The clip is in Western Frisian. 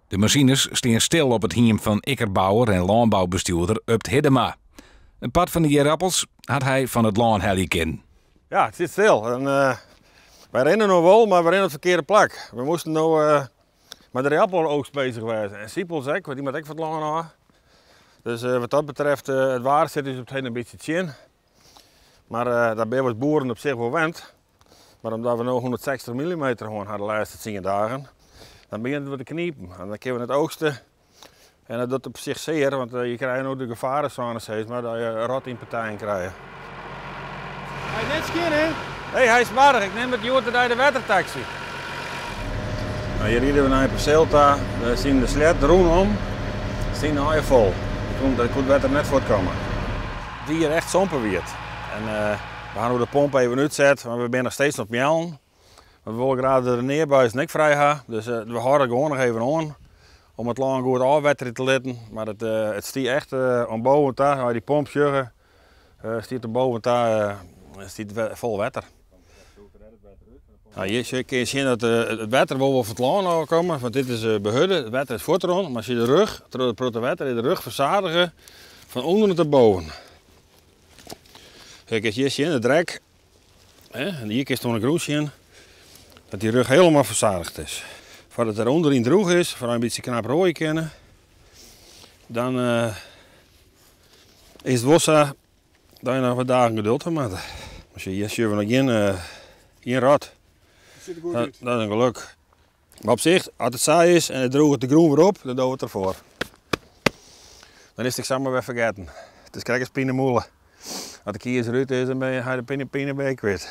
De masines stean stil op it hiem fan ikkerbouwer en lânboubestjoerder Upt Hiddema. In part fan de ierappels hat hy fan it lân helje kinnen. Ja, it stiet stil. En, wy rinne no wol, mar we rinne op it ferkearde plak. We moasten no mei de ierappeloogst bezich wêze. En sipels ek, want dy moat ek fan it lân ôf. Dus wat dat betreft, it waar sit ús op it heden in bytsje tsjin. Mar daar binne we as boeren op sich wol wend. Mar omdat we no 160 millimeter hân ha de lêste 10 dagen, dan begjint it wat te knipen. En dan kinne we net oogste. En dat docht op sich sear, want je krije no de gefarensône sis mar, dat je rot yn partijen krije. Hy is net skjin, hè? Nee, hy is smoarch. Ik nim it hjoed-de-dei de wettertaksy. Nou, hjir ride we nei in perseel ta. Dêr stean de sleat rûnom stean allegear fol. Der koe it wetter net fuortkomme. It wie hjir echt sompewiet. En we ha no de pomp even útset, mar we binne noch steeds oan it meallen. Want we wolle graach de nearbuizen ek frij ha. Dus we hâlde gewoan noch even oan om it lân goed ôfwetterje te litten. Mar it stie echt oan boven ta. As je dy pomp sjogge, stiet oan boven ta stiet fol wetter. Nou, hjir kinne je sjen dat it wetter wol wol fan it lân ôf komt, want dit is behurde, it wetter is fuortrûn, mar as je de rug, troch it protte wetter, is de rug fersadige fan ûnderen ta boven. Kijk eens hjir sjen, de drek. En hjir kinst oan de grûn sjen dat dy rug helemaal verzadigd is. Foardat it der ûnderyn droech is, foar in bytsje knap roaie kinne, dan is it wol sa dat je noch wat dagen geduld ha moatte. Mar sjoch, hjir sjogge we noch gjin rot. Dat sjocht der goed út. Dat is in geluk. Mar op sich, as it sa is en it droeget de grûn wer op, dan dogge we it derfoar. Dan is it ek samar wer fergetten. It is krekt as pinemûle. As de kies derút is, dan ha je de pine by kwyt.